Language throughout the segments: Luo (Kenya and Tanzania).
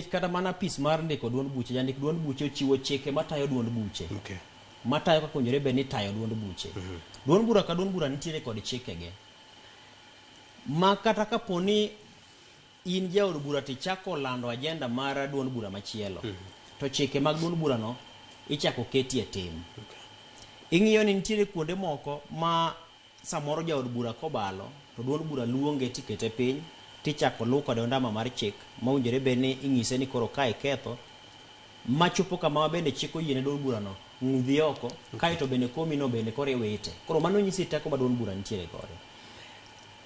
Nikech kata mana apis mar ndiko duond buche, jandik duond buche ochiwo chike matayo duond buche. Matayo kaka owinjore bed ni itayo duond buche. Duond bura ka duond bura nitiere kod chikege. Ma kata kapo ni in jaod bura tichako lando agenda mar duond bura machielo, to chike mag duond burano ichako ketie tim. Ing'iyo ni nitiere kuonde moko ma samoro jaod bura kobalo to duond bura luonge tikete piny tichako luw kode ondama mar chik mowinjore bed ni inyise ni koro ka iketho machopo kama bende chik oyiene duond burano ng'udhi oko kaeto bende komi no bende koro iwite. Koro mano nyisi teko ma duond bura nitiere godo.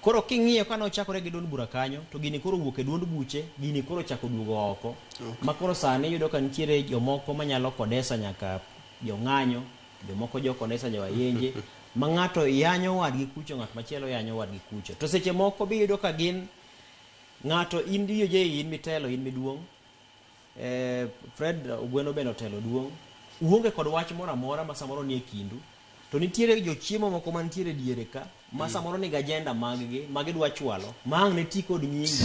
Koro king'iyo ka nochakore gi duond bura kanyo to gini koro owuok e duond buche, gini koro ochako duogo oko. Ma koro sani iyudo ka nitiere jomoko manyalo kodesa nyaka jong'anyo, jomoko jo kodesa jo ayenje, ma ng'ato yanyo wadgi kucho, ng'at machielo yanyo wadgi kucho. To seche moko be iyudo ka gin ng'ato in DOJ in mitelo, in miduong', Fred Ogweno bende otelo duong', uonge kod wach moro amora ma samoro nie kindu, to nitiere jochiemo moko mantiere diere ka ma samoro nigi agenda mag-gi ma gidwa chwalo ma ang' ne ti kod nyingi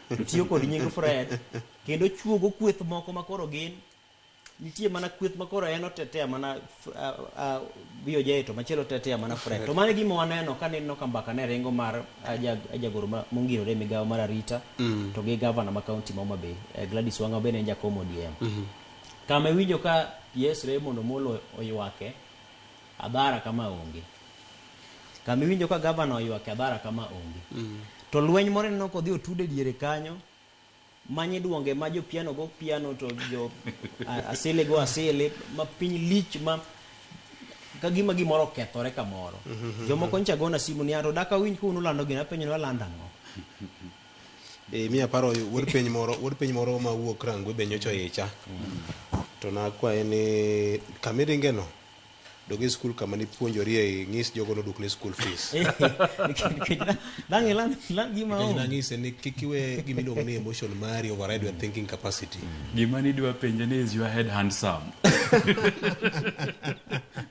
to tiyo kod nying Fred kendo chuogo kweth moko ma koro gin nitie mana kweth ma koro en otetea mana VOJ to machielo otetea mana Fred. To mano e gima waneno ka neno ka mbaka ne ringo mar jagoro mongirore e migawo mar arita to gi gavana ma kaunti ma Homa Bay Gladys Wanga bende en jakom ODM. Kama iwinjo ka PS Raymond Omolo oywake adhara kama onge. Kama iwinjo ka gavana oywake adhara kama onge. To lweny moro ineno kodhi otude diere kanyo ma nyiduonge ma jo piano go piano to jo asili go asili ma piny lich ma ka gima gimoro okethore kamoro. Jomoko ncha gona simu ni ato dak awinj ka un ulando gino apenjo ni walando ang'o. Miya paro wuod piny moro, wuod piny moro ma wuok Rangwe be nyocha oicha. To nakwaye ni kamiringe no dog e skul kama nipuonjorie ing'is jogo nodwokni school fees. Nikech dang' iland iland gima Nikech onge. nang'ise ni kik iwe gima iluongo ni emotion mari override your thinking capacity. Gima nidwa penje ni is your head handsome?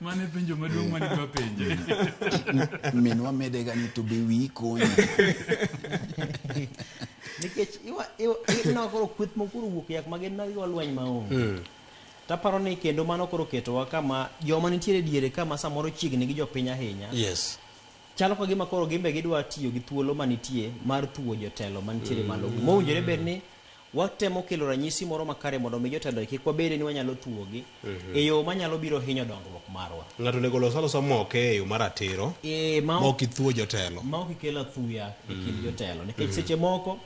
Mano e penjo maduong' ma nidwa penje. Minwa medega ni to be wiyi konyi. Nikech iwa iwa ineno koro kweth moko koro owuok yak ma gin ma gigo lweny maonge. Taparo ni kendo mano koro oketowa kama joma nitiere diere kama samoro chiegni gi jopiny ahinya. Chalo ka gima koro gin be gidwa tiyo gi thuolo manitie mar thuwo jotelo mantiere malo. Mowinjore bed ni watemo kelo ranyisi moro makare mondo mi jotelo kik wabede ni wanyalo thuwogi e yo manyalo biro hinyo dongruok marwa. Ng'ato onego olos alosa moke e yo mar ratiro ma ma ok ithuwo jotelo. Ma ok ikelo athuya e kind jotelo. Nikech seche moko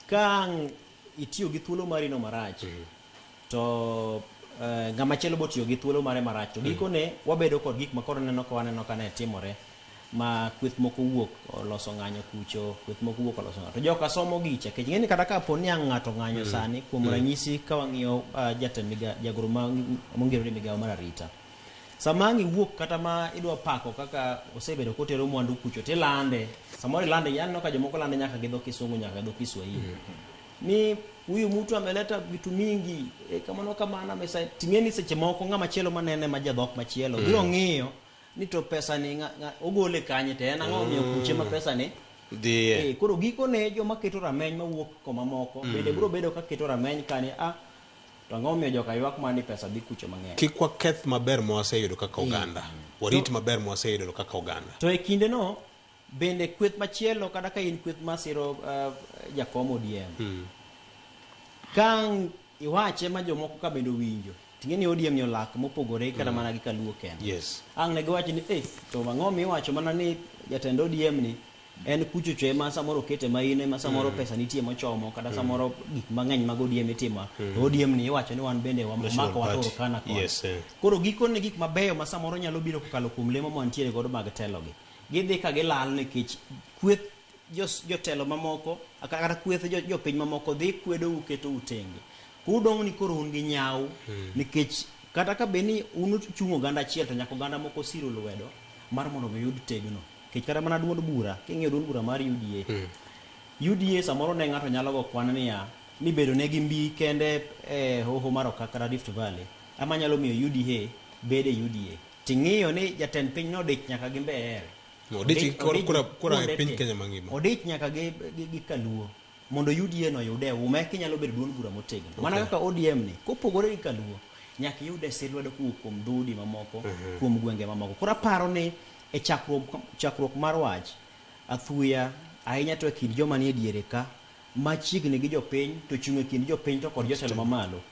ka ang' itiyo gi thuolo mari no marach to ng'ama chielo botiyo gi thuolo mare marach to gikone wabedo kod gik ma koro neno ka waneno ka ne timore ma kweth moko wuok oloso ng'anyo kucho, kweth moko wuok oloso ng'anyo. To joka somo gicha, kech ing'e ni kata ka po ni ang' ng'ato ng'anyo sani, kuom ranyisi ka wang'iyo jatend miga, jagoro ma mongirore migawo mar arita. Sama ang' iwuok kata ma idwa pako kaka osebedo kotero mwandu kucho tilande, samoro ilande, aneno ka jomoko lande nyaka gi dho kisungu nyaka gi dho Kiswahili. Ni huyu mtu ameleta vitu mingi e, kamano kamano amesa ting'e ni seche moko ng'ama chielo manene ma jadhok machielo biro ng'iyo ni to pesa ni ng'a, ng'a, ogole kanye to en ang'o omiyo kuche ma pesa ni Dhiye. Koro gikone joma keto rameny mawuok koma moko bende biro bedo ka keto rameny kani a to ang'o omiyo joka ywak ma ni pesa dhi kucho mang'eny. Kik waketh maber ma waseyudo kaka oganda. Warit maber ma waseyudo kaka oganda. To e kindeno bende kweth machielo kata ka in kweth masiro jakom ODM. Ka iwache ma jomoko ka bende owinjo ting'e ni ODM ni olak mopogore kata mana gi kaluo kende. Ang' ne giwacho ni to ang'o miwacho mana ni jatend ODM ni en kucho cho ema samoro okete maine ma samoro pesa nitie mochomo kata samoro gik mang'eny mag ODM itimo. To ODM ni iwacho ni wan bende wamako Party. Turkana koni. Koro gikone gik mabeyo ma samoro nyalo biro kokalo kuom lemo mantiere godo mag telogi. Gidhi ka gilal nikech kweth jotelo mamoko kata kweth jopiny mamoko dhi kwedou ketou tenge. Kudong' ni koro un gi nyawo nikech kata ka bed ni un uchung' oganda achiel to nyaka oganda moko siru lwedo mar mondo mi uyud tegno. Nikech kata mana duond bura, king'iyo duond bura mar UDA, UDA samoro ne ng'ato nyalo go kwan niya ni bedo ne gi mbi kende e hoho mar Okak kata Rift Valley ema nyalo miyo UDA bed e UDA. Ting'iyo ni jatend piny nodich nyaka gi Mbeere. Odich gi kura e piny Kenya mangima. Odich nyaka gi Kaluo. Mondo UDA no oyude uma eka inyalo bedo duond bura motegno. Mana kaka ODM ni, kopogore gi kaluo, nyaka iyude sir lwedo kowuok kuom dhoudi mamoko, kuom gwenge mamoko. Koro aparo ni e chakruok, chakruok mar wach, athuya ahinya to e kind joma nie diere ka, machiegni gi jopiny to chung' e kind jopiny to kod jotelo mamalo.